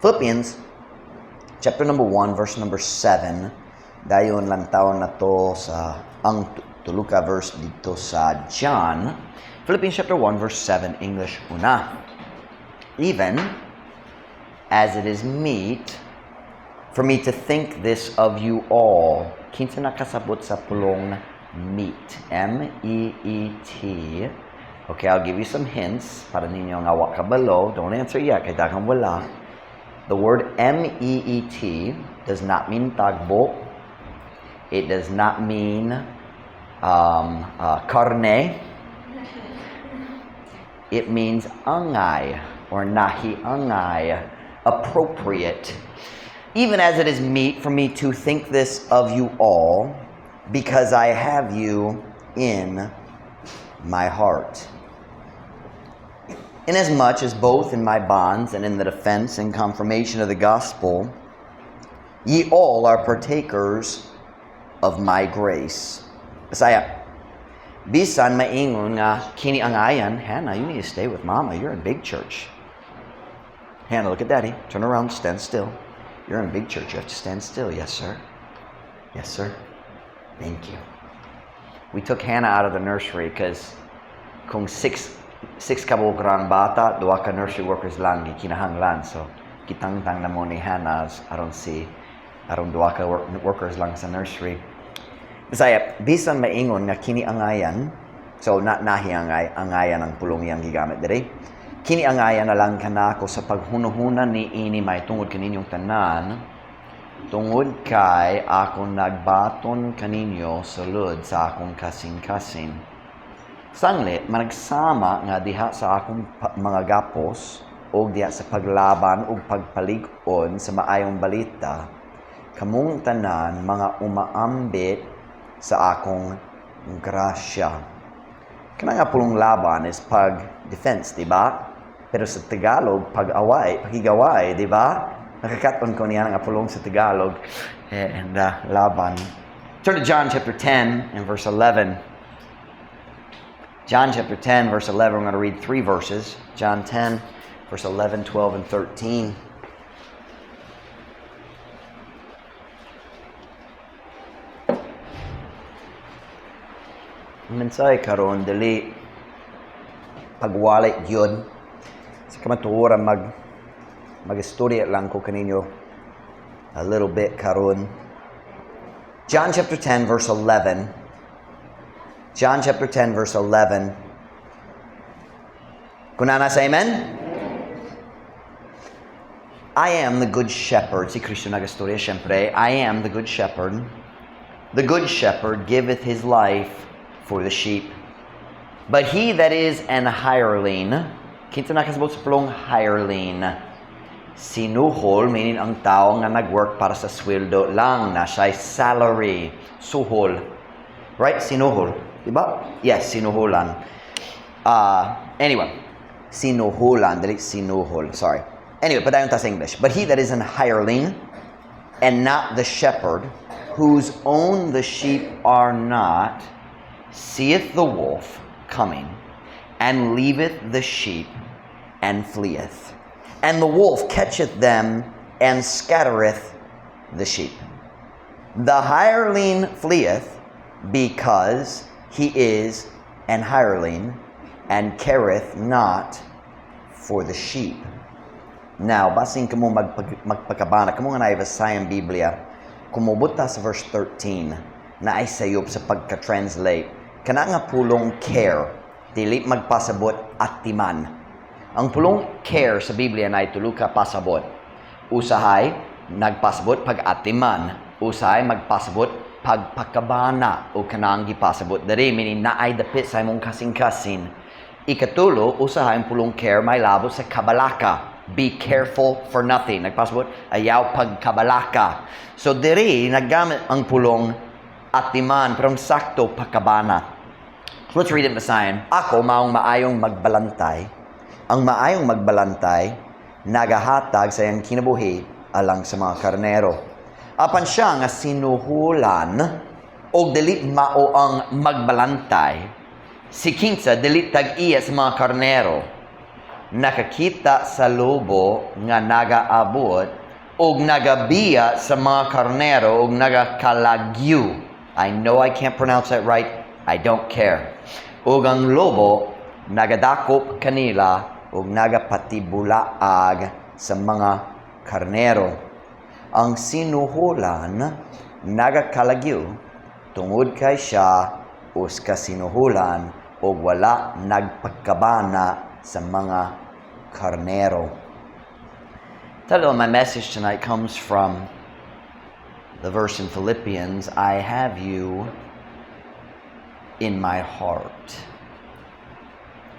Philippians chapter number 1, verse number 7. Dayon lantaw nato sa ang tulo ka verse dito sa John. Philippians chapter 1, verse 7, English una. Even as it is meet for me to think this of you all. Kinsa nakasabot sa pulong meet? M-E-E-T. Okay, I'll give you some hints para ninyo nga wa kabalo. Don't answer yet, kay daghang wala. The word M-E-E-T does not mean tagbo. It does not mean karne. It means angay or nahiangay, appropriate. Even as it is meet for me to think this of you all, because I have you in my heart. Inasmuch as both in my bonds and in the defense and confirmation of the gospel, ye all are partakers of my grace. Bisaya, bisan maingon nga kini angayan, Hannah, you need to stay with Mama. You're in big church. Hannah, look at Daddy. Turn around, stand still. You're in big church. You have to stand still. Yes, sir. Yes, sir. Thank you. We took Hannah out of the nursery because kung six kabuok ra ang bata, duha ka nursery workers lang gikinahanglan. So, gitangtang namo ni Hannah aron duha ka workers lang sa nursery. Bisaya, bisan maingon nga kini angayan, so na nahiangay, angayan ang pulong iyang gigamit diri. Kini angayan na lang kanako sa paghunuhunan ni ini may tungod kaninyong tanan, tungod kay ako nagbaton kaninyo sulod sa akong kasing-kasing. Sanglit, managsama nga diha sa akong mga gapos o diha sa paglaban ug pagpalig-on sa maayong balita, kamong tanan mga umaambit sa akong grasya. Kana nga pulong laban is pag-defense, di ba? Pero sa Tagalog, pag-away, pakigaway, di ba? Nakakaton ko niya nga pulong sa Tagalog and laban. Turn to John chapter 10 and verse 11. John chapter 10, verse 11. I'm going to read three verses. John 10, verse 11, 12, and 13. Ang mensahe karon dili pagwali gyud. Sa kamatuoran magistorya lang ko kaninyo a little bit karon. John chapter 10 verse 11. John chapter 10 verse 11. Kunana sa amen? I am the good shepherd. Si Kristo nagastorya syempre. I am the good shepherd. The good shepherd giveth his life for the sheep. But he that is an hireling, kinsa nakasabot sa pulong hireling? Sinuhol, meaning ang tao nga nag-work para sa sweldo lang, na siya'y salary, suhol. Right? Sinuhol. Diba? Yes, sinuhulan. Anyway, sinuhulan, dili sinuhol, sorry. Anyway, padayon ta sa English. But he that is an hireling, and not the shepherd, whose own the sheep are not, seeth the wolf coming, and leaveth the sheep, and fleeth. And the wolf catcheth them, and scattereth the sheep. The hireling fleeth, because he is an hireling, and careth not for the sheep. Now, basin kamo magpakabana, kamo nga naibasayang Biblia, kumubot ta sa verse 13, na ay sayop sa pagka-translate. Kana nga pulong care, dili magpasabot atiman. Ang pulong care sa Biblia na tulo ka pasabot. Usahay, nagpasabot pag-atiman. Usahay, magpasabot pagpakabana o kanang gipasabot diri, meaning naay dapit sa imong kasing-kasing. Ikatulo, usahay ang pulong care may labo sa kabalaka. Be careful for nothing. Nagpasabot, ayaw pagkabalaka. So diri, naggamit ang pulong atiman, pero ang sakto pakabana. So let's read it, Visayan. Ako maong maayong magbalantay. Ang maayong magbalantay, nagahatag sa iyang kinabuhi alang sa mga karnero. Apan siya nga sinuhulan og dili mao ang magbalantay, si kinsa dili tag-iya sa mga karnero. Nakakita sa lobo nga nagaabot ug nagabiya sa mga karnero ug nagakalagyo. I know I can't pronounce that right. I don't care. Ug ang lobo nagadakop kanila ug nagapatibulaag sa mga karnero. Ang sinuhulan nagakalagyo tungod kay siya usa ka sinuhulan ug wala nagpakabana sa mga karnero. Title of my message tonight comes from the verse in Philippians, "I have you in my heart."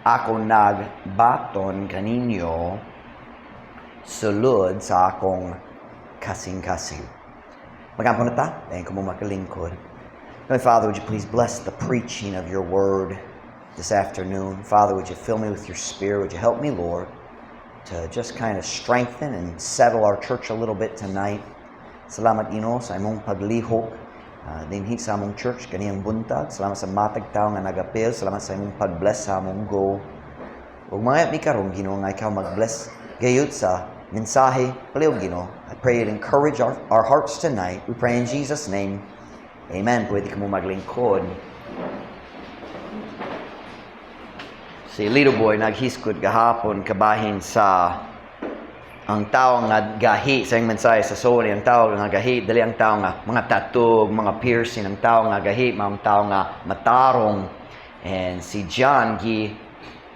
Ako nagbaton kaninyo sulod sa akong kasing-kasing. Magampo na ta, dayon kamo makalingkod. Heavenly Father, would you please bless the preaching of your word this afternoon? Father, would you fill me with your Spirit? Would you help me, Lord, to just kind of strengthen and settle our church a little bit tonight? Salamat, Ginoo, sa imong paglihok dinhi sa among church kaniyang buntag. Salamat sa matag tao nga nagapil. Salamat sa imong pag-bless sa among go. Ug mga mi karon, Ginoo, nga ikaw mag-bless gayud sa mensahe. Palihog, Ginoo. I pray it encourage our hearts tonight. We pray in Jesus' name. Amen. Pwede kamo maglingkod. Si little boy naghiskod gahapon kabahin sa ang tao nga gahi sa iyang mensahe sa Sony, ang tao nga gahi, dili ang tao nga mga tattoo, mga piercing, ang tao nga gahi, ang tao nga matarong. And si John gi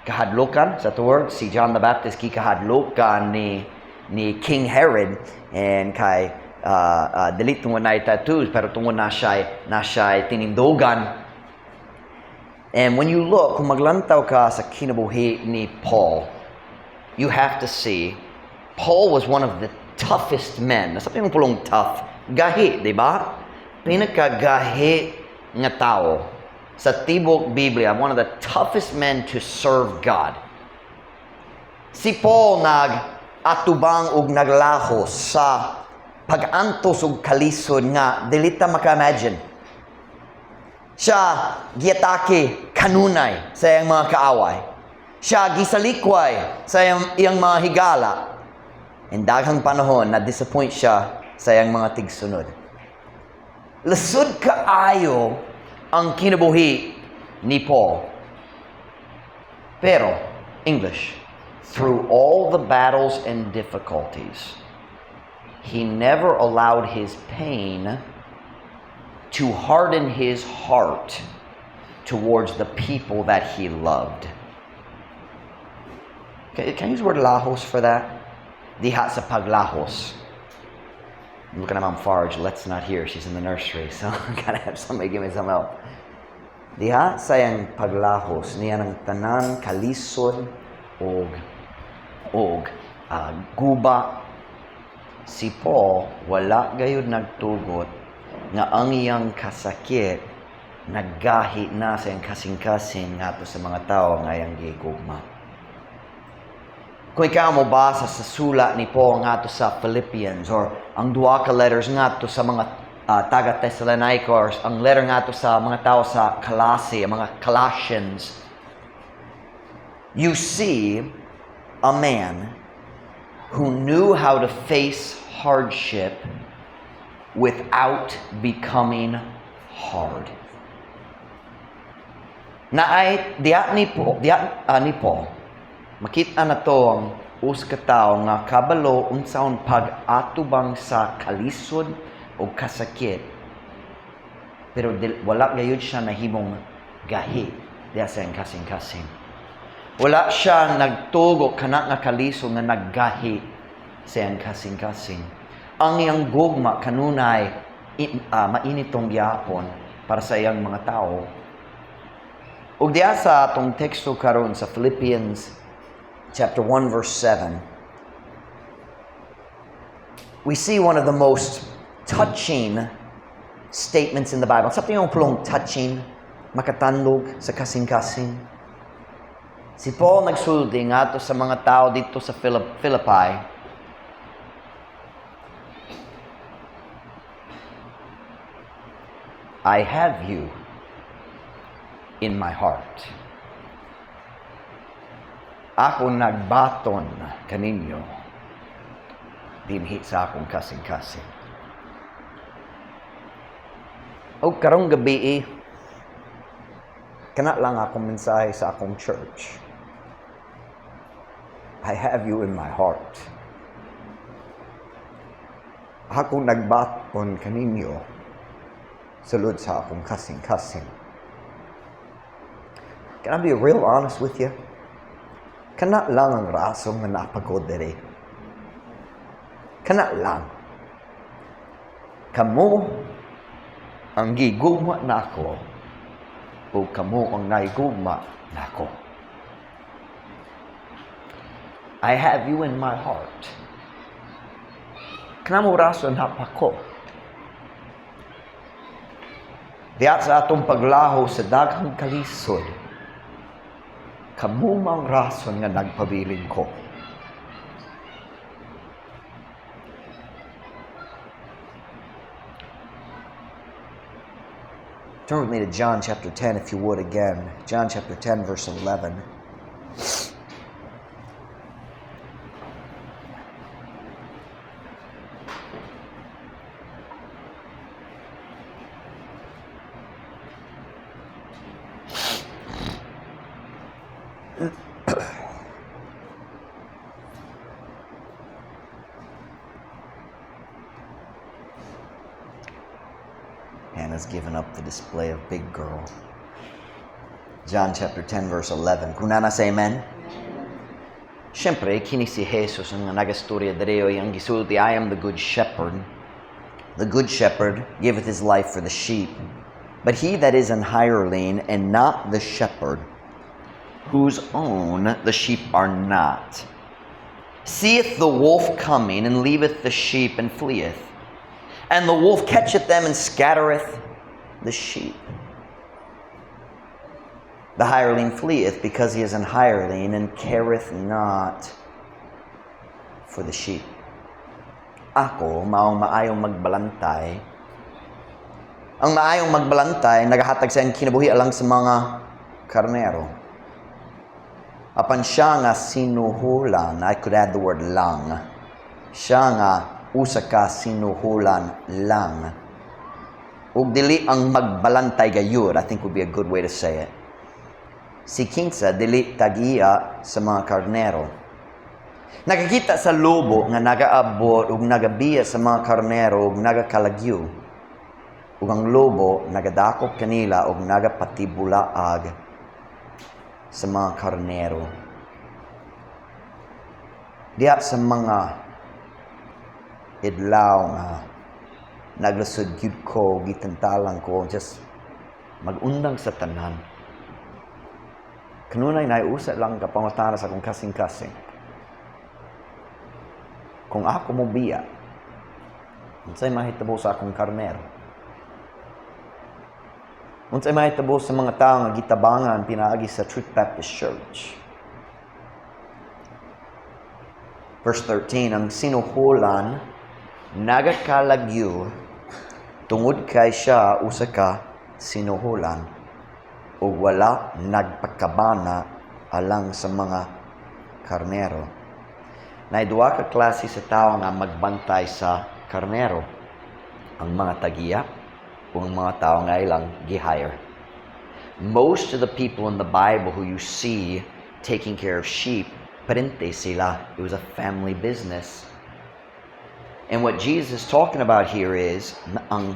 kahadlukan sa word, si John the Baptist gi kahadlukan ni King Herod and kay dili tungod na tattoos pero tungod na siya tinindugan. And when you look, kung maglantaw ka sa kinabuhi ni Paul, you have to see Paul was one of the toughest men. Nasa yung pulong tough, gahi, di ba? Pinakagahi nga tao sa tibok Biblia, one of the toughest men to serve God. Si Paul nag atubang og naglahos sa pag-antos og kalisod nga dili ta maka-imagine. Siya giatake kanunay sa iyang mga kaaway. Siya gisalikway sa iyang mga higala. And daghang panahon na disappoint siya sa iyang mga tigsunod. Lisod kaayo ang kinabuhi ni Paul. Pero, English, through all the battles and difficulties, he never allowed his pain to harden his heart towards the people that he loved. Can I use the word lahos for that? Diha sa paglahos. I'm looking at Mom Farge. Let's not hear. She's in the nursery, so I gotta have somebody give me some help. Diha sa iyang paglahos niya ng tanan kalisod og guba, si Paul wala gayud nagtugot nga ang iyang kasakit naggahi na sa iyang kasing-kasing ngadto sa mga tao nga iyang gigugma. Kung ikaw mo basa sa sulat ni Paul ngadto sa Philippians or ang duha ka letters ngadto sa mga taga Thessalonica or ang letter ngadto sa mga tao sa Colossae, ang mga Colossians, you see a man who knew how to face hardship without becoming hard. Naay diha ni Paul, diha ni Paul, makita na to ang usa ka tawo nga kabalo unsaon pag-atubang sa kalisod o kasakit pero wala gayud siya nahimong gahi diha sa iyang kasing-kasing. Wala siya nagtugo kana nga kalisod nga naggahi sa iyang kasing-kasing. Ang iyang gugma kanunay mainitong gyapon para sa iyang mga tao. Ug diha sa atong teksto karon sa Philippians chapter 1 verse 7, we see one of the most touching statements in the Bible. Sa yung pulong touching, makatandog sa kasing-kasing. Si Paul nagsulti ngadto sa mga tao dito sa Philippi. "I have you in my heart." Ako nagbaton kaninyo dinhi sa akong kasing-kasing. O karong gabi, kana lang akong mensahe sa akong church. I have you in my heart. Ako nagbaton kaninyo sulod sa akong kasing-kasing. Can I be real honest with you? Kana lang ang rason nga naa pa ko diri. Kana lang. Kamo ang gigugma nako o kamo ang naigugma nako. I have you in my heart. Kana mo rason naa pa ko. Diya sa atong paglaho sa daghang kalisod, kamo mang rason nga nagpabilin ko. Turn with me to John chapter 10, if you would, again. John chapter 10, verse 11. Hannah's given up the display of big girl. John chapter 10, verse 11. Kung naa na, say amen. Siyempre, kini si Jesus ang nagastorya diri ang gisulti, "I am the good shepherd. The good shepherd giveth his life for the sheep. But he that is an hireling and not the shepherd, whose own the sheep are not, seeth the wolf coming and leaveth the sheep and fleeth. And the wolf catcheth them and scattereth the sheep. The hireling fleeth because he is an hireling and careth not for the sheep. Ako, maong maayong magbalantay. Ang maayong magbalantay, nagahatag sa iyang kinabuhi alang sa mga karnero. Apan siya nga sinuhulan, I could add the word "lang." Siya nga usa ka sinuhulan lang. Ug dili ang magbalantay gayud, I think would be a good way to say it. Si kinsa dili tag-iya sa mga karnero, nakakita sa lobo nga nagaabot ug nagabiya sa mga karnero ug nagakalagyo. Ug ang lobo nagadakop kanila ug nagapatibulaag sa mga karnero. Diha sa mga idlaw nga naglisod gyud ko, gitantalang ko, just mag-undang sa tanan. Kanunay naay usa lang ka pangutana sa akong kasing-kasing. Kung ako mo biya, unsay mahitabo sa akong karnero? Unsay mahitabo sa mga tao nga gitabangan pinaagi sa Truth Baptist Church? Verse 13, ang sinuhulan nagakalagyo tungod kay siya usa ka sinuhulan ug wala nagpakabana alang sa mga karnero. Naay duha ka klase sa tao nga magbantay sa karnero. Ang mga tagiya o ang mga tao nga ilang gi-hire. Most of the people in the Bible who you see taking care of sheep, parente sila. It was a family business. And what Jesus is talking about here is ang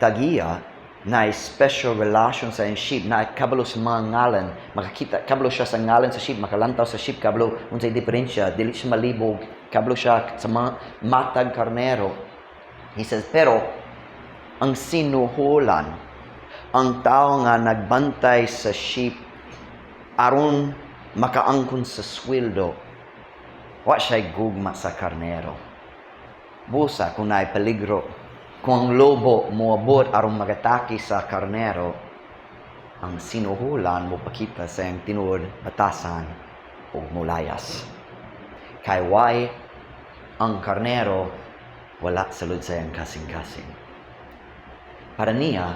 tagiya na special relation sa iyang sheep, na kabalo sa mga ngalan, makakita, kabalo siya sa ngalan sa sheep, makalantaw sa sheep, kabalo unsay diferensya, dili siya malibog, kabalo siya sa mga matag karnero. He says, pero ang sinuhulan, ang tao nga nagbantay sa sheep aron makaangkon sa sweldo, wa siya gugma sa karnero. Busa kung naay peligro, kung ang lobo moabot aron magatake sa karnero, ang sinuhulan mo pakita sa iyang tinuod batasan o mulayas. Kay why ang karnero wala sulod sa iyang kasing-kasing. Para niya,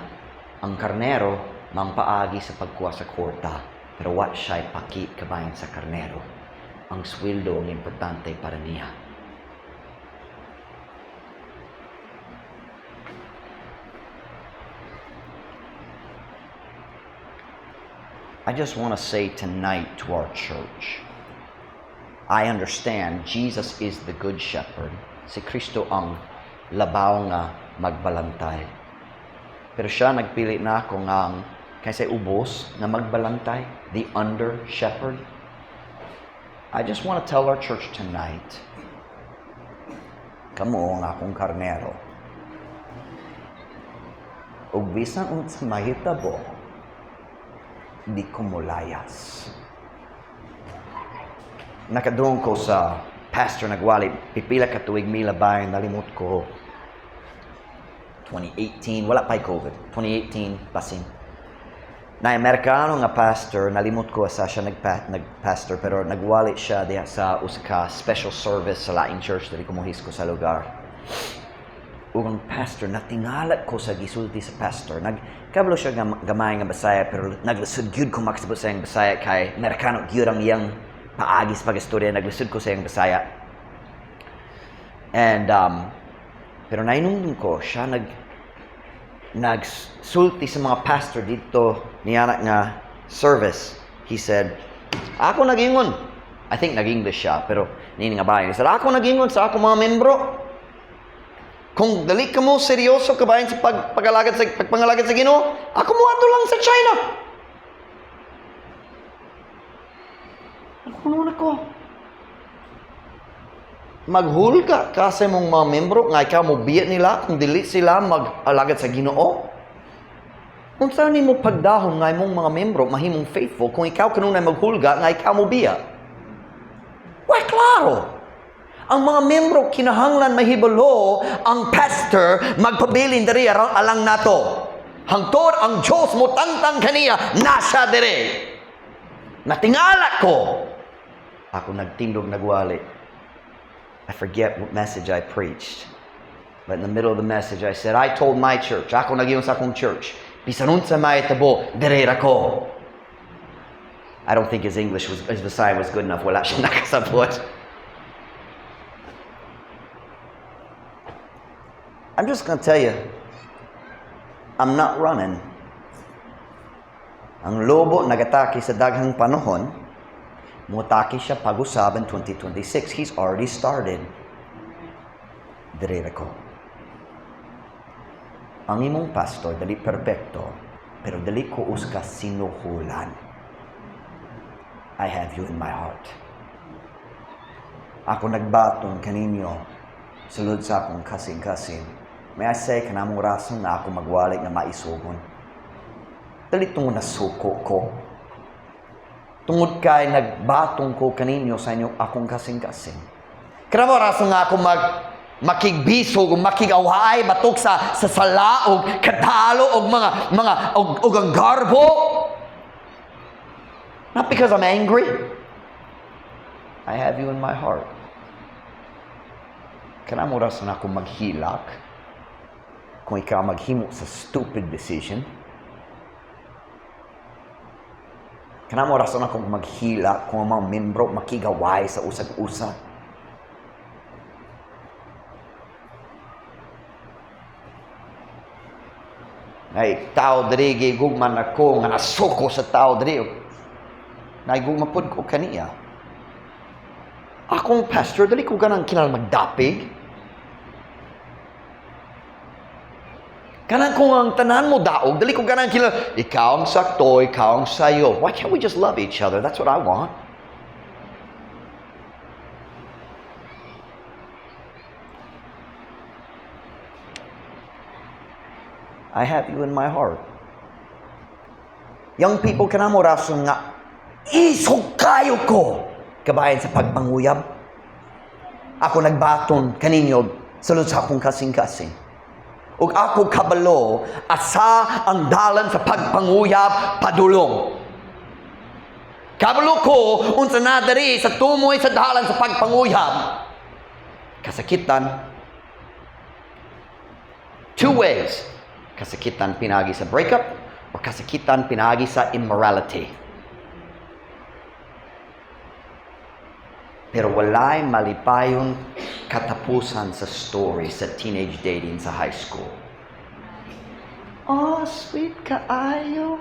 ang karnero mangpaagi sa pagkuha sa kwarta, pero wa siya'y paki kabahin sa karnero. Ang sweldo ang importante para niya. I just want to say tonight to our church, I understand Jesus is the good shepherd. Si Kristo ang labaw nga magbalantay. Pero siya nagpili na ako nga ang kaysa ubos nga magbalantay, the under shepherd. I just want to tell our church tonight, kamo ang akong karnero. Ug bisan unsa mahitabo, di ko molayas. Nakadungog ko sa pastor nagwali, pipila ka tuig milabay, nalimot ko. 2018, wala pa'y COVID. 2018, basin. Na Amerikano nga pastor, nalimot ko sa siya nagpastor, pero nagwali siya diha sa usa ka special service sa laing church diri ko mohisko sa lugar. Ug ang pastor, natingala ko sa gisulti sa pastor. Nagkabalo siya gamay nga Bisaya, pero naglisod gyud ko makasabot sa iyang Bisaya kay Amerikano gyud ang iyang paagi sa pag-istorya. Naglisod ko sa iyang Bisaya. And pero nainumdum ko, siya nagsulti sa mga pastor dito niya nga service. He said, "Ako nagingon." I think nag-English siya, pero nini nga bayan. He said, "Ako nagingon sa ako mga membro. Kung dali ka mo seryoso kabahin sa pagpag-alagad sa pagpangalagad sa Ginoo, ako mo ato lang sa China." Ako na ko. Maghulga ka sa imong mga membro nga ikaw mo biya nila kung dili sila mag-alagad sa Ginoo. Unsa nimo pagdahom nga imong mga membro mahimong faithful kung ikaw kanunay maghulga nga ikaw mo biya? Why, klaro. Ang mga membro kinahanglan mahibalo ang pastor magpabilin diri alang nato. Hangtod ang Diyos mo tangtang kaniya nasa diri. Natingala ko. Ako nagtindog nagwali. I forget what message I preached. But in the middle of the message, I said, "I told my church, ako nagyong sa akong church, bisan unsa mahitabo, diri ra ko." I don't think his English was, his Bisaya was good enough. Wala siya nakasabot. I'm just going to tell you, I'm not running. Ang lobo nagatake sa daghang panahon, mutake siya pag-usab in 2026. He's already started. Dire ko. Ang imong pastor, dali perpekto, pero dali ko usa ka sinuhulan. I have you in my heart. Ako nagbaton kaninyo sulod sa akong kasing-kasing. May I say, kanamong rason na ako magwali nga maisugon. Dali tungod nasuko ko. Tungod kay nagbatong ko kaninyo sa inyong akong kasing-kasing. Kanamo rason nga ako makigbisog o makigaway batok sa sala og kadalo og mga og ang garbo. Not because I'm angry. I have you in my heart. Kanamo rason ako maghilak kung ikaw maghimo sa stupid decision. Kanamo rason ako maghilak kung ang mga membro makigaway sa usag-usa. Nay tao diri gigugman ako nga nasuko sa tao diri. Naigugma pud ko kaniya. Akong pastor dali ko ganang kinahanglan magdapig. Kanang kung ang tanan mo daog, dali ko ganang kinahanglan, ikaw ang sakto, ikaw ang sayo. Why can't we just love each other? That's what I want. I have you in my heart. Young people, kanamo rason nga, isog kayo ko kabayan sa pagpanguyab. Ako nagbaton kaninyo sulod sa akong kasing-kasing. Ug ako kabalo asa ang dalan sa pagpanguyab padulong. Kabalo ko unsa na diri sa tumoy sa dalan sa pagpanguyab. Kasakitan. Two ways. Kasakitan pinagi sa breakup or kasakitan pinagi sa immorality. Pero walay malipayon katapusan sa story sa teenage dating sa high school. Oh, sweet kaayo.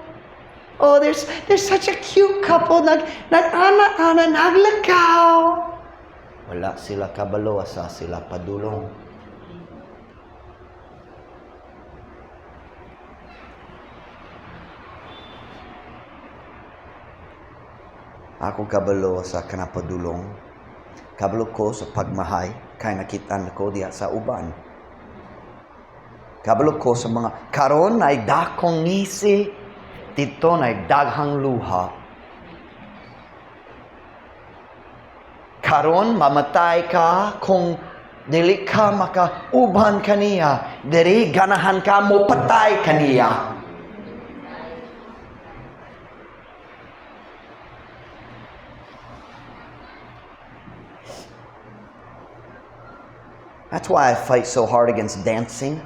Oh, there's such a cute couple. Nag ana-ana, naglakaw. Wala sila kabalo, asa sila padulong. Ako kabalo sa kanapadulong. Kabalo ko sa pagmahay, kay nakita ko diha sa uban. Kabalo ko sa mga karon ay dakong ngisi, dito ay daghang luha. Karon mamatay ka kung dili ka makauban kaniya. Diri ganahan ka mo patay kaniya. That's why I fight so hard against dancing.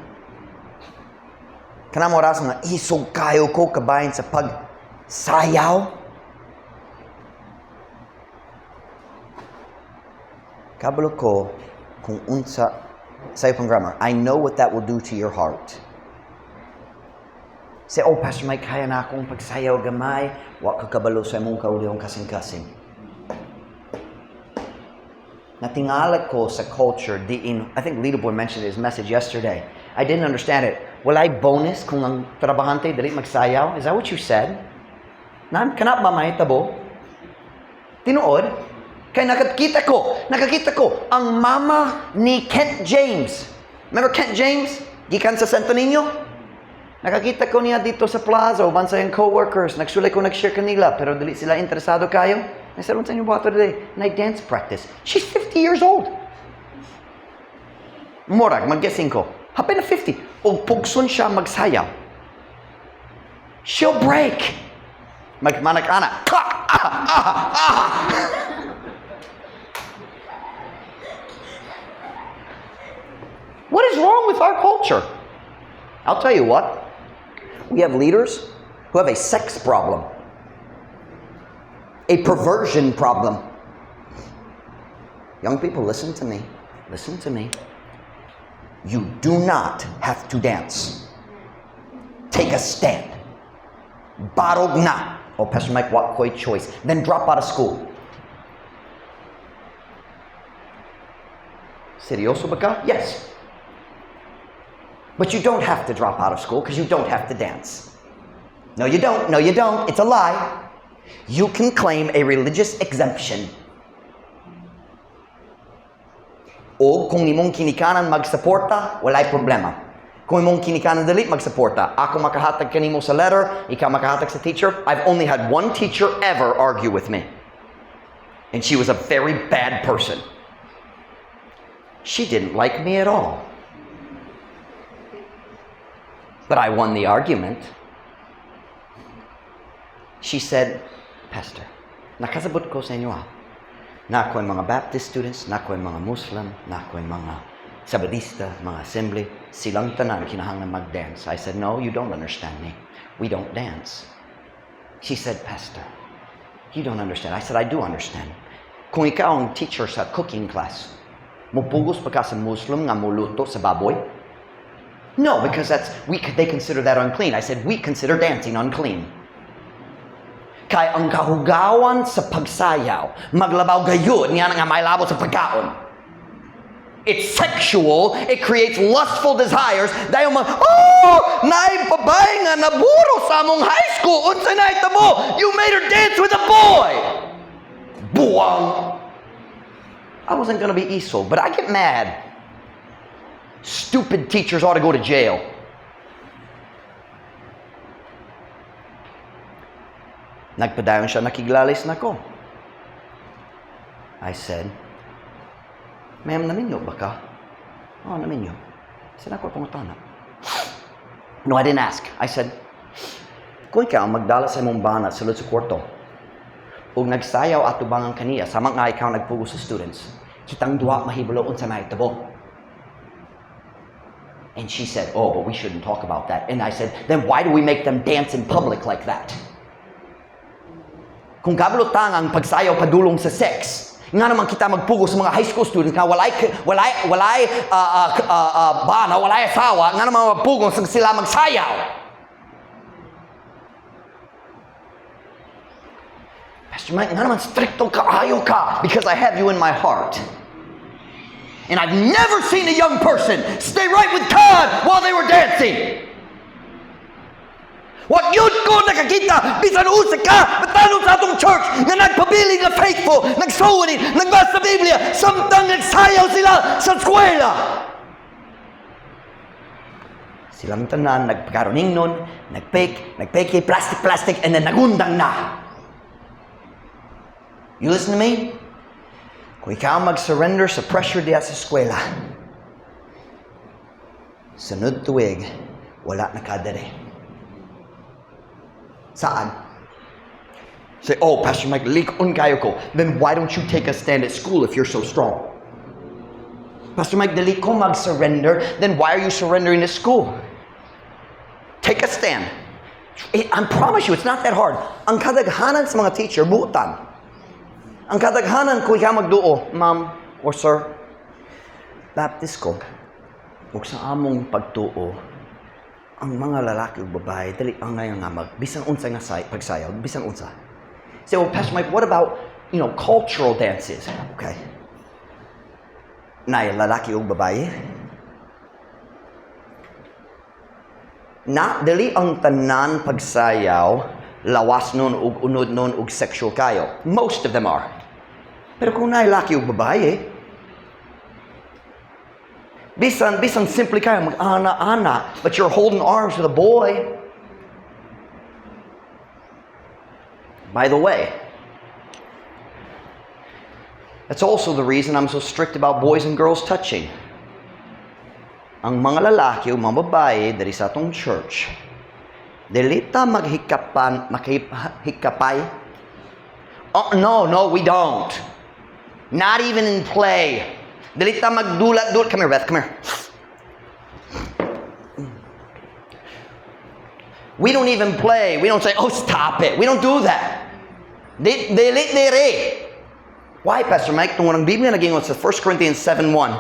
Kanang oras nga isog kayo ko kabahin sa pagsayaw. Kabalo ko kung unsa sa pang grammar. I know what that will do to your heart. Say, "Oh, Pastor Mike, kaya na akong pagsayaw gamay." Wa ka kabalo sa imong kaugalingong kasing-kasing. Natingala ko sa culture diin, I think Little Boy mentioned his message yesterday. I didn't understand it. Walay bonus kung ang trabahante dili magsayaw? Is that what you said? Na, kana ba mahitabo? Tinuod? Kay nakakita ko, ang mama ni Kent James. Remember Kent James? Gikan sa Santo Niño? Nakakita ko niya dito sa plaza, uban sa iyang co-workers. Nagsulay ko, nag-share kanila, pero dili sila interesado kayo. I said, "Unsa inyong buhaton today?" Night dance practice. She's 50 years old. Murag, mag-guessing ko. Hapin na 50. Og pugson siya magsayaw. She'll break. Magmanak-ana. Ah, ah, ah, ah. What is wrong with our culture? I'll tell you what. We have leaders who have a sex problem, a perversion problem. Young people, listen to me. Listen to me. You do not have to dance. Take a stand. Barog na. "Oh, Pastor Mike, wa koy choice?" Then drop out of school. Seryoso ba ka? Yes. But you don't have to drop out of school because you don't have to dance. No, you don't. No, you don't. It's a lie. You can claim a religious exemption. O kung imong kinikanan magsuporta, walay problema. Kung imong kinikanan dili magsuporta, ako makahatag kanimo sa letter, ikaw makahatag sa teacher. I've only had one teacher ever argue with me. And she was a very bad person. She didn't like me at all. But I won the argument. She said, "Pastor, nakasabot ko sa inyo ah. Naa ko'y mga Baptist students, naa ko'y mga Muslim, naa ko'y mga Sabadista, mga Assembly, silang tanan kinahanglan mag-dance." I said, "No, you don't understand me. We don't dance." She said, "Pastor, you don't understand." I said, "I do understand. Kung ikaw ang teacher sa cooking class, mupugos pa ka sa Muslim nga muluto sa baboy? No, because they consider that unclean." I said, "We consider dancing unclean." Kay ang kahugawan sa pagsayaw, maglabaw gayud niya nga may labot sa pagkaon. It's sexual, it creates lustful desires. Dahil mga, "Oh, naay babae nga naburo sa among high school, unsa na mo? You made her dance with a boy!" Buwang! I wasn't gonna be isog, but I get mad. Stupid teachers ought to go to jail. Nagpadayon siya, nakiglalis nako. I said, "Ma'am, naminyo ba ka?" "Oh, naminyo." I said, "Ako pangutana." No, I didn't ask. I said, "Kung ikaw ang magdala sa imong bana sa sa kwarto, ug nagsayaw atubangan kaniya, sama nga ikaw nagpugos sa students, kitang duwa mahibalo unsa mahitabo." And she said, "Oh, but we shouldn't talk about that." And I said, "Then why do we make them dance in public like that? Kung kabalo ta ang pagsayaw padulong sa sex, Nga naman kita magpugos sa mga high school students nga walay bana, walay asawa, nga naman magpugos sila magsayaw. Pastor Mike, nga naman strikto kaayo ka, because I have you in my heart. And I've never seen a young person stay right with God while they were dancing. Wa gyud ko nakakita, bisan usa ka batanon sa atong church nga nagpabili nga faithful, nagsuwani, nagbasa sa Biblia, samtang nagsayaw sila sa eskwela. Silang tanan, nagpakaroning nun, nagpake, nagpeke, plastic, plastic, and then nagundang na. You listen to me? Kung ikaw mag-surrender sa pressure diya sa eskwela, sunod tuig, wala na ka dere. Saan? Say, "Oh, Pastor Mike, lik-on kaayo ko." Then why don't you take a stand at school if you're so strong? "Pastor Mike, dili ko mag-surrender." Then why are you surrendering at school? Take a stand. I promise you, it's not that hard. Ang kadaghanan sa mga teacher, buotan. Ang kadaghanan kung ikaw magduo, "Ma'am or sir, Baptist ko, ug sa among pagtuo, ang mga lalaki ug babae, dili angay nga mag, bisan unsa nga pagsayaw, bisan unsa." Say, "Well, Pastor Mike, what about cultural dances?" Okay. Naay lalaki ug babae? Na, dili ang tanan pagsayaw, lawas nun ug unod nun ug sexual kayo. Most of them are. Pero kung naay laki ug babae, bisan simple kayo, mag-ana-ana, but you're holding arms with a boy. By the way, that's also the reason I'm so strict about boys and girls touching. Ang mga lalaki o mga babae diri sa atong church, dili ta maghikapan, maghikapay. Oh, no, we don't. Not even in play. Dili ta magdulat-dulat. Come here, Beth, come here. We don't even play. We don't say, "Oh, stop it." We don't do that. Dili diri. Why, Pastor Mike? Tungod ang Biblia nag-ingon sa 1 Corinthians 7:1.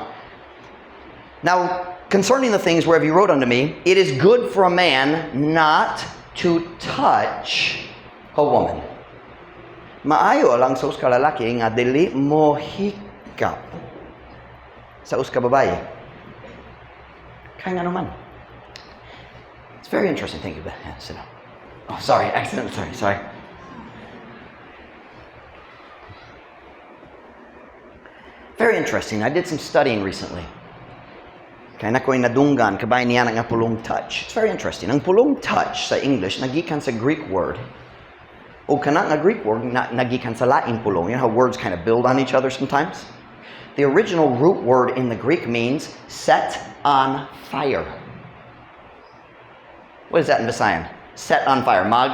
"Now, concerning the things whereof you wrote unto me, it is good for a man not to touch a woman." Maayo lang sa usa ka lalaki nga dili mo hikap sa usa ka babae. Kaya nga naman. It's very interesting. Thank you. Yeah, sit down. Oh, sorry. Accident. Sorry, sorry. Very interesting. I did some studying recently. Kaya na ko'y nadunggan, kabay niya nga pulong touch. It's very interesting. Ang pulong touch sa English, nagikan sa Greek word. O kana nga Greek word, nagikan sa Latin pulong. You know how words kind of build on each other sometimes? The original root word in the Greek means set on fire. What is that in Visayan? Set on fire. Mag?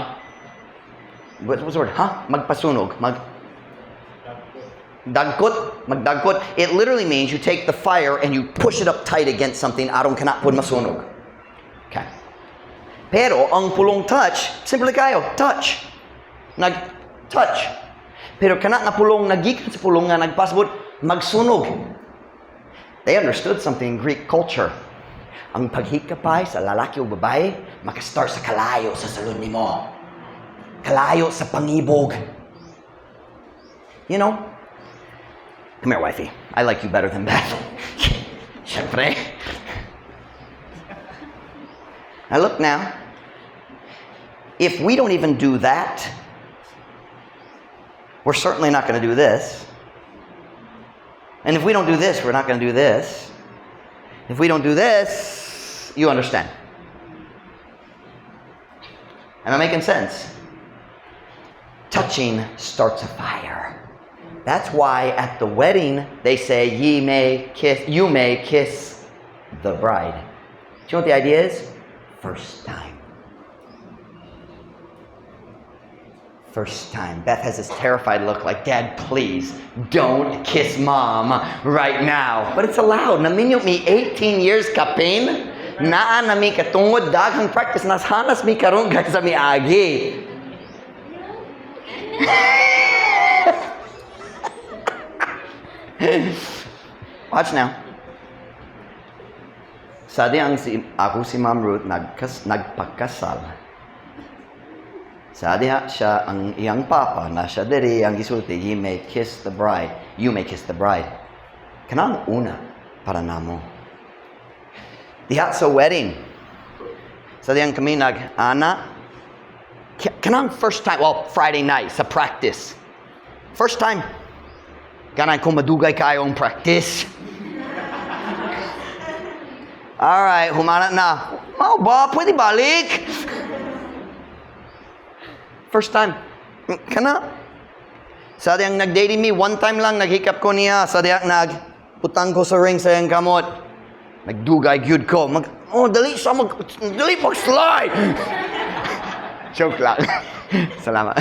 What's the word? Huh? Magpasunog. Mag? Dagkot? Magdagkot. It literally means you take the fire and you push it up tight against something aron kana pud masunog. Okay. Pero ang pulong touch, simple kayo, touch. Nag-touch. Pero kana nga pulong nagikan sa pulong nga nagpasabot, magsunog. They understood something in Greek culture. Ang paghikapay sa lalaki o babae, makastart sa kalayo sa sulod nimo. Kalayo sa pangibog. You know? Come here, wifey. I like you better than Beth. Siyempre. Now look now. If we don't even do that, we're certainly not going to do this. And if we don't do this, we're not going to do this. If we don't do this, you understand. Am I making sense? Touching starts a fire. That's why at the wedding they say, ye may kiss, you may kiss the bride. Do you know what the idea is? First time. First time. Beth has this terrified look like, "Dad, please don't kiss Mom right now." But it's allowed. Naminyo mi 18 years kapin. Naa na mi katungod daghang practice. Nashanas mi karon sa miagi. Watch now. Sa dihang si, ako si Ma'am Ruth nagpakasal. Sa diha siya ang iyang papa na siya diri ang gisulti, "Ye may kiss the bride. You may kiss the bride." Kanang una para namo. Diha sa wedding. Sa dihang kami nag ana kanang first time, well, Friday night sa practice. First time ganang kung madugay kayo ang practice. Alright, humana na. Mao ba? Pwede balik? First time. Kana. Sa diyang nag-dating me, one time lang, naghikap ko niya. Sa diyang nag, putang ko sa ring sa iyang kamot. Nagdugay gyud ko. Oh, dali sa dali mag-slide. Joke lang. Salamat.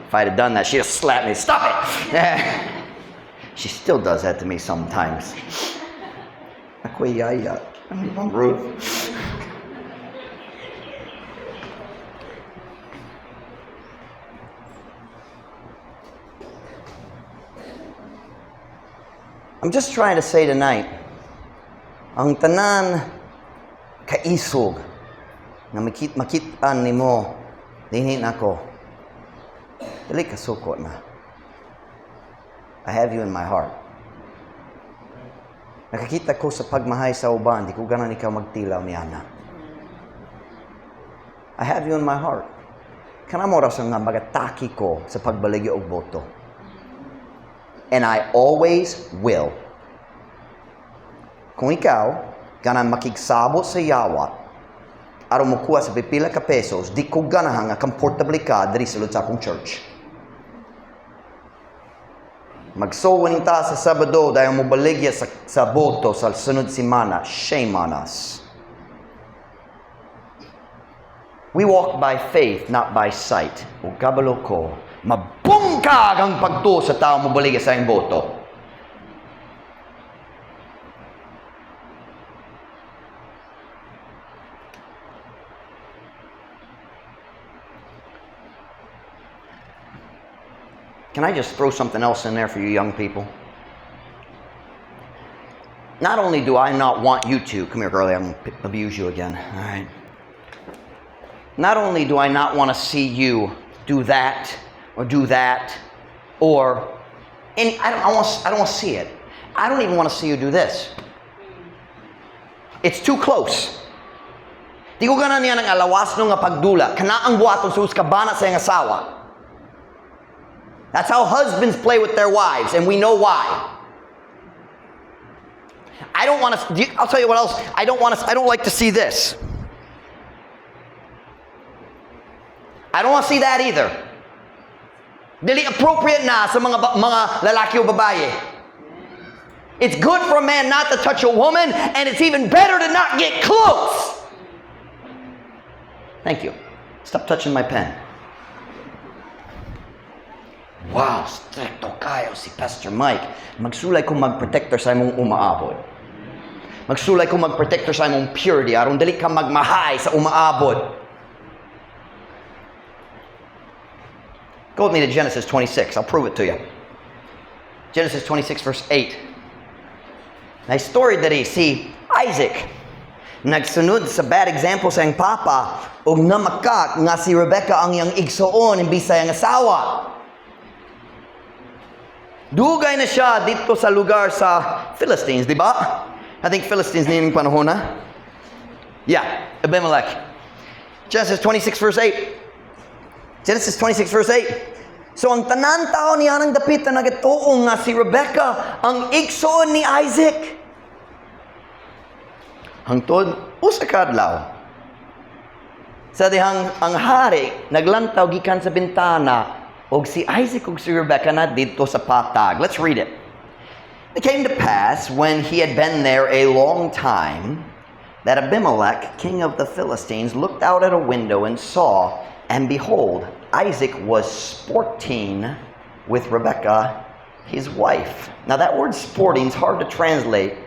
If I'd have done that, she'd have slapped me. "Stop it!" She still does that to me sometimes. Ako'y yaya. I'm Ruth. I'm just trying to say tonight, ang tanan kaisog na makitaan nimo dinhi nako, dili kasuko na. I have you in my heart. Nakakita ko sa pagmahay sa uban, di ko ganan ikaw magtilaw niana. I have you in my heart. Kana mo rason nga magataki ko sa pagbaligya og boto. And I always will. Kung ikaw, ganan makigsabot sa yawa, aron mokuha sa pipila ka pesos, di ko ganahan nga komportable ka diri sulod sa akong church. Magsowa ta sa Sabado dahil mo baligya sa boto sa sunod semana. Shame on us. We walk by faith, not by sight. O kabalo ko, mabungkag ang pagtuo sa tao mo baligya sa iyang boto. Can I just throw something else in there for you young people? Not only do I not want you to, come here, girlie, I'm going to abuse you again, all right? Not only do I not want to see you do that or do that or any, I don't want to see it. I don't even want to see you do this. It's too close. Di ko gana niya ng alawas no nga pagdula. Kana ang buhaton sa usa ka bana sa iyang asawa. That's how husbands play with their wives, and we know why. I don't want to. I'll tell you what else. I don't want to. I don't like to see this. I don't want to see that either. Dili appropriate na sa mga lalaki o babae. It's good for a man not to touch a woman, and it's even better to not get close. Thank you. Stop touching my pen. Wow, stricto kayo si Pastor Mike. Magsulay ko magprotector sa imong umaabot. Magsulay ko magprotector sa imong purity aron dili ka magmahay sa umaabot. Go with me to Genesis 26. I'll prove it to you. Genesis 26 verse 8. Nice story diri si Isaac nagsunod sa bad example sa iyang papa ug namakak nga si Rebecca ang iyang igsoon imbis sa iyang asawa. Dugay na siya dito sa lugar sa Philistines, di ba? I think Philistines nining panahon na. Yeah, Abimelech. Genesis 26 verse 8. Genesis 26 verse 8. So ang tanan tao niya ng dapit na nagatuo nga si Rebecca ang igsoon ni Isaac. Hangtod usa ka adlaw. Sa dihang ang hari naglantaw gikan sa bintana og si Isaac ug si Rebecca na didto sa patag. Let's read it. It came to pass when he had been there a long time that Abimelech, king of the Philistines, looked out at a window and saw, and behold, Isaac was sporting with Rebekah, his wife. Now that word sporting is hard to translate.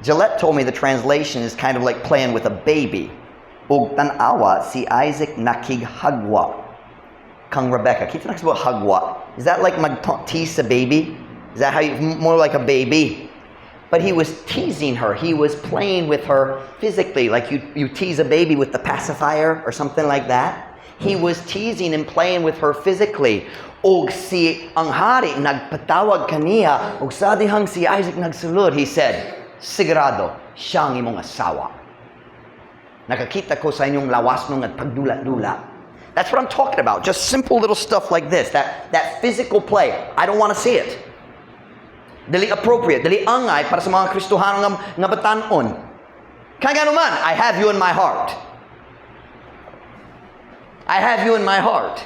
Gillette told me the translation is kind of like playing with a baby. Og tan-awa si Isaac nakighagwa. kang Rebecca. Kita na kasabot hagwa. Is that like mag-tease a baby? Is that how you, more like a baby? But he was teasing her. He was playing with her physically, like you tease a baby with the pacifier or something like that. He was teasing and playing with her physically. Og si ang hari nagpatawag kaniya, og sa dihang si Isaac nagsulod, he said, "Sigurado, siya ang imong asawa. Nakakita ko sa inyong lawas nung at pagdula-dula." That's what I'm talking about. Just simple little stuff like this. That physical play. I don't want to see it. Dili appropriate. Dili angay para sa mga Kristohano nga batan-on. Kaya nga naman, I have you in my heart. I have you in my heart.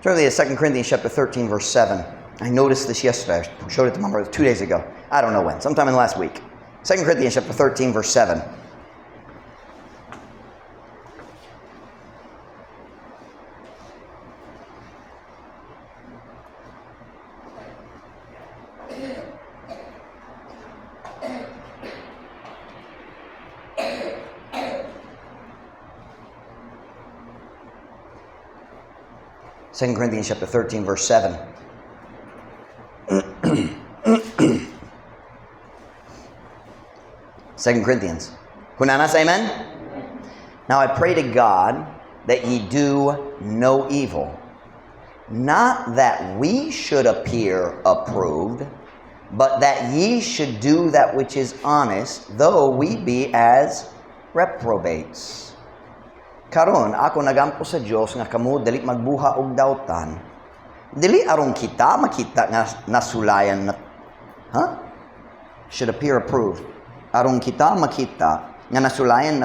Turn to 2 Corinthians chapter 13, verse 7. I noticed this yesterday. I showed it to my brother 2 days ago. I don't know when. Sometime in the last week. 2 Corinthians chapter 13, verse 7. 2 Corinthians chapter 13, verse 7. 2 Corinthians. Hunanas, amen? "Now I pray to God that ye do no evil. Not that we should appear approved, but that ye should do that which is honest, though we be as reprobates." Karon, ako nagampo sa Dios nga kamo dili magbuhat og dautan. Dili aron kita makita nga nasulayan na, huh? Should appear approved. Aron kita makita nga nasulayan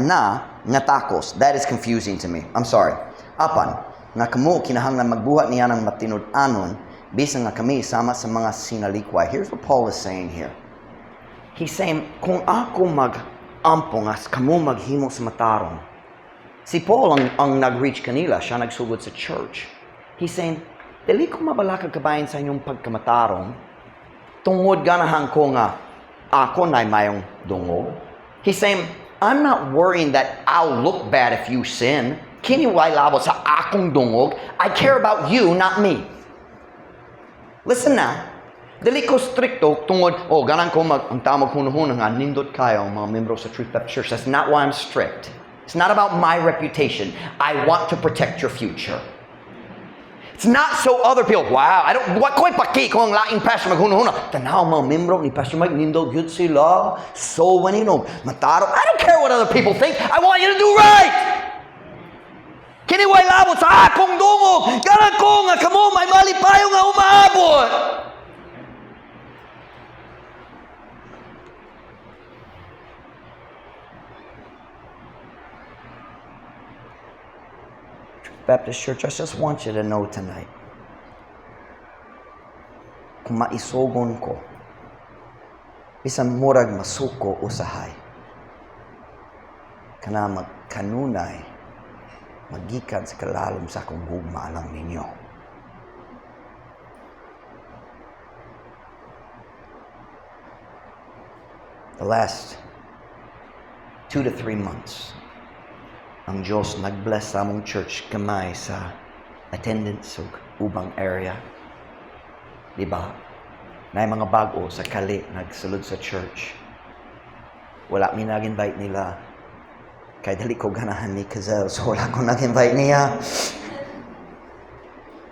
na nga takos. That is confusing to me. I'm sorry. Apan nga kamo kinahanglan magbuhat niya ng matinud-anon bisan nga kami sama sa mga sinalikway. Here's what Paul is saying here. He's saying, kung ako mag-ampo nga kamo maghimo sa matarong. Si Paul ang nag-reach kanila, siya nagsugod sa church. He's saying, dili ko mabalaka kabahin sa inyong pagkamatarong, tungod ganahan ko nga ako na mayong dungog. He's saying, I'm not worrying that I'll look bad if you sin. Kini way labot sa akong dungog. I care about you, not me. Listen now. Dili ko strikto tungod, oh, ganan ko mag, ang tao maghunahuna nga, nindot kayo ang mga membro sa Truth Baptist Church. That's not why I'm strict. It's not about my reputation. I want to protect your future. It's not so other people, wow, I don't, wa ko'y paki kung ang laing pastor maghunahuna. Tanaw mga membro ni Pastor Mike, nindot gyud sila. So, when you know, mataro. I don't care what other people think. I want you to do right. Kini way labot sa akong dungog. Ganan ko nga kamo may malipayo nga umaabot. Baptist Church, I just want you to know tonight, kung maisugon ko, bisan murag masuko usahay, kana magkanunay, magikan sa kalalom sa akong gugma lang ninyo. The last 2 to 3 months, ang Diyos nag-bless sa among church gamay sa attendance ug ubang area. Di ba? Naay mga bag-o sa kali nagsulod sa church. Wala mi nag-invite nila. Kay dili ko ganahan ni Kazel, so wala ko nag-invite niya.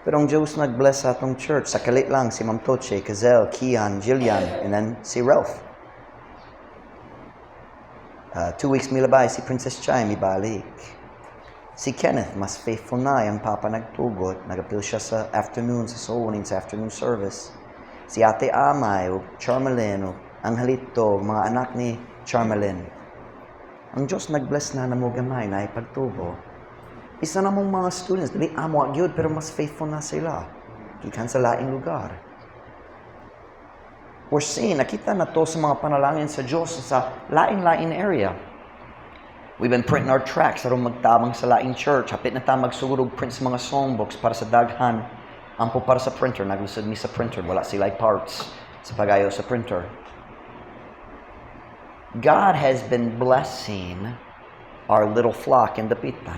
Pero ang Diyos nag-bless sa atong church. Sa kalit lang, si Ma'am Toche, Kazel, Kian, Jillian, and then si Ralph. 2 weeks milabay, si Princess Chai mibalik. Si Kenneth, mas faithful na, ang papa nagtugot. Nagapil siya sa afternoon, sa soul winning, sa afternoon service. Si Ate Amay, o Charmalyn, o Angelito, mga anak ni Charmalyn. Ang Diyos nag-bless na namo gamay na ipagtubo. Isa na mong mga students, dili amo gyud pero mas faithful na sila. Gikan sa laing lugar. We're seeing, nakita na to sa mga panalangin sa Diyos sa lain-lain area. We've been printing our tracts aron magtabang sa laing church. Hapit na ta magsugod og print sa mga songbooks para sa daghan. Ampo para sa printer, naglusad mi sa printer, wala sila parts sa pagayo sa printer. God has been blessing our little flock in Dapitan.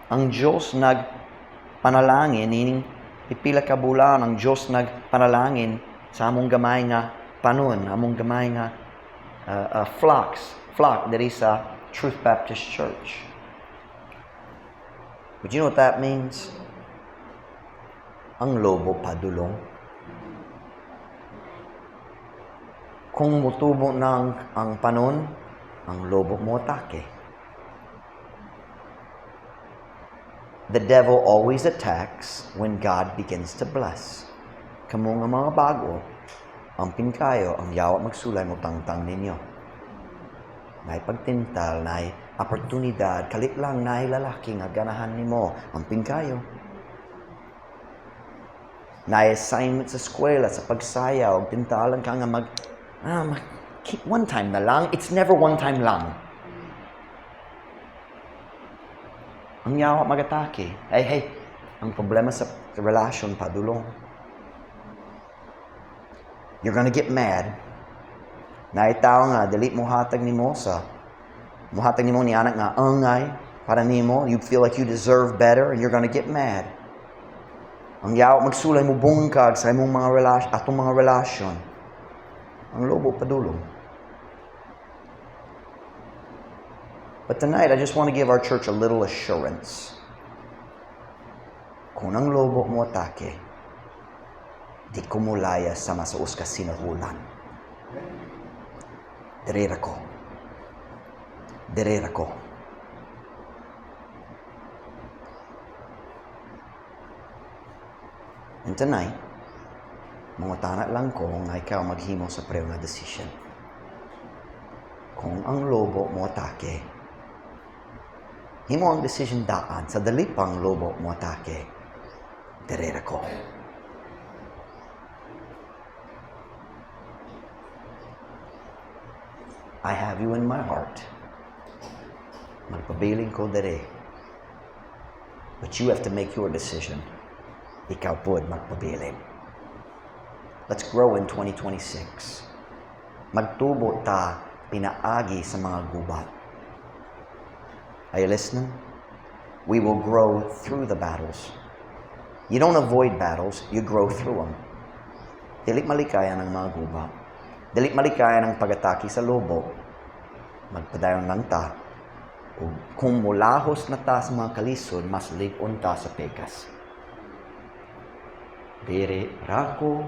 Ang Diyos nagpanalangin ining pipila ka bulan, ang Diyos nagpanalangin sa among gamay nga panon, among gamay nga flock diri sa Truth Baptist Church. But you know what that means? Ang lobo padulong. Kung mutubo na ang panon, ang lobo mo atake. The devil always attacks when God begins to bless. Kamo nga mga bago, amping kayo, ang yawa magsulay mo tangtang ninyo. Naay pagtintal, naay oportunidad, kalit lang naay lalaki nga ganahan nimo, amping kayo. Naay assignment sa eskwela, sa pagsayaw, tintalan ka nga mag keep one time na lang. It's never one time lang. Ang yawa magatake. Hey, hey, ang problema sa relasyon padulong. You're gonna get mad. Naay tao nga, dili mo hatag nimo sa, muhatag nimo ni anak nga angay para nimo. You feel like you deserve better and you're gonna get mad. Ang yawa magsulay mo bungkag sa imong mga relasyon, atong mga relasyon. Ang lobo padulong. But tonight, I just want to give our church a little assurance. Kung ang lobo mo atake, di ko mulaya sa masuos ka sinahulan. Dirira ko. Dirira ko. And tonight, mangutana lang ko nga ikaw maghimo sa pareho nga decision. Kung ang lobo mo atake, himo ang decision daan sa dali pang lobo mo atake, dirira ko. I have you in my heart. Magpabiling ko dere. But you have to make your decision. Ikaw pod magpabilin. Let's grow in 2026. Magtubo ta pinaagi sa mga gubat. Are you listening? We will grow through the battles. You don't avoid battles, you grow through them. Dili malikayan ang mga gubat. Dili malikayan ang pag-atake sa lobo. Magpadayon lang ta. O kung mulahos na ta sa mga kalisod, mas lig-on ta sa pekas. Diri ra ko,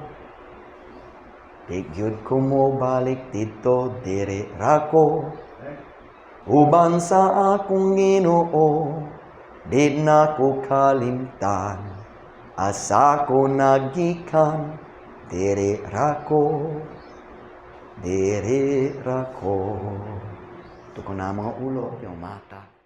di gyud ko mo balik dito, diri ra ko. Uban sa akong Ginoo, di na ko kalimtan. Asa ko nagikan, diri ra ko, diri ra ko. Tuko na mga ulo, yung mata.